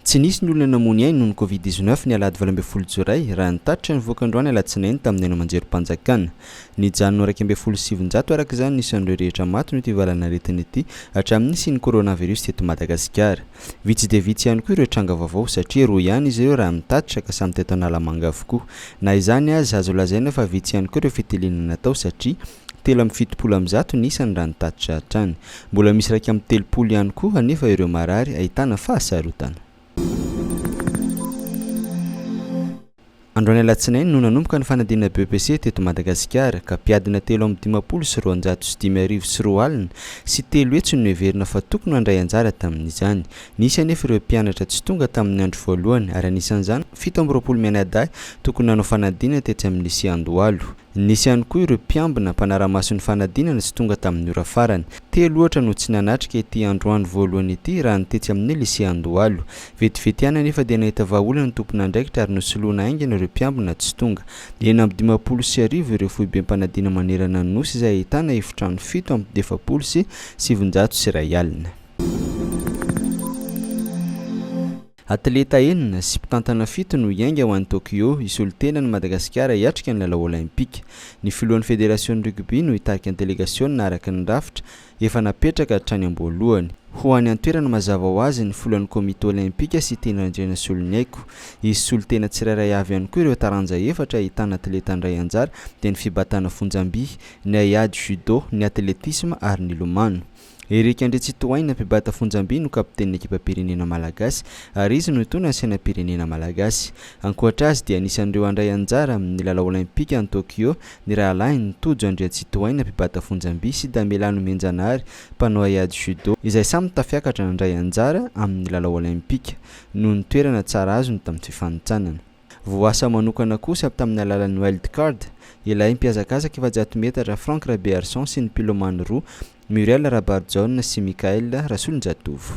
Tsy nisy ny olona namoy ny ainy noho ny Covid 19 ny alahady 18 jolay, raha ny tatitra nivoaka androany alatsinainy tamin'ny haino aman-jerim-panjakana. Nijanona ho 911 araka izany ny isan'ireo rehetra maty noho ity valanaretina ity hatramin'ny nisian'ny coronavirus teto Madagasikara. Vitsy dia vitsy ihany koa ireo tranga vaovao satria roa ihany izy ireo raha ny tatitra ka samy teto Analamanga avokoa. Na izany aza, azo lazaina fa vitsy ihany koa ireo fitiliana natao satria 173 ny isany raha ny tatitra hatrany. Mbola misy 31 ihany koa anefa ireo marary ahitana fahasarotana. Androany alatsinainy no nanomboka ny fanadinana BEPC teto Madagasikara ka mpiadina 353 205 no heverina fa tokony handray anjara tamin'izany. Nisy anefa ireo mpianatra tsy tonga tamin'ny andro voalohany ary anisan'izany 27 mianadahy tokony nanao fanadinana tetsy amin'ny Lycée Andohalo. Nisy ihany koa ireo mpiambina mpanara-maso ny fanadinana tsy tonga tamin'ny ora farany. Telo ohatra no tsy nanatrika ity androany voalohany ity raha ny tetsy amin'ny Lycée Andohalo. Vetivety ihany anefa dia nahita vahaolana ny tompon'andraikitra ary nosoloina haingana ireo mpiambina tsy tonga. 1056 ireo foibem-panadina manerana ny Nosy izay ahitana efitrano 947. Atleta enina sy mpitantana fito no hiainga ho any Tokyo hisolo tena an'i Madagasikara hiatrika ny lalao Olaimpika. Ny filohan'ny federasion'ny rugby no hitarika ny delegasiona araka ny rafitra efa napetraka hatrany am-boalohany. Ho any an-toerana mazava ho azy ny filohan'ny komity olaimpika sy Teny Randrianasoloniaiko. Hisy solontena tsirairay avy ihany koa ireo taranja efatra ahitana atleta handray anjara dia ny fibatana fonjam-by, ny haiady judo, ny atletisma ary ny lomano. Eric Andriantsitohaina, mpibata fonjam-by no kapitenin'ny ekipam-pirenena malagasy ary izy no hitondra ny sainam-pirenena malagasy. Ankoatra azy dia anisan'ireo handray anjara amin'ny lalao olaimpika any Tokyo ny rahalahiny Tojo Andriantsitohaina, mpibata fonjam-by sy Damela Nomenjanahary, mpanao haiady judo, izay samy tafiakatra nandray anjara amin'ny lalao olaimpika noho ny toerana tsara azony tamin'ny fifanintsanana. Voaasa manokana kosa tamin'ny alalan'ny Wild Card ilay mpihazakazaka 400 metatra Franck Rabearison sy ny mpilomano roa, Muriel Rabarijaona sy Mickaël Rasolonjatovo.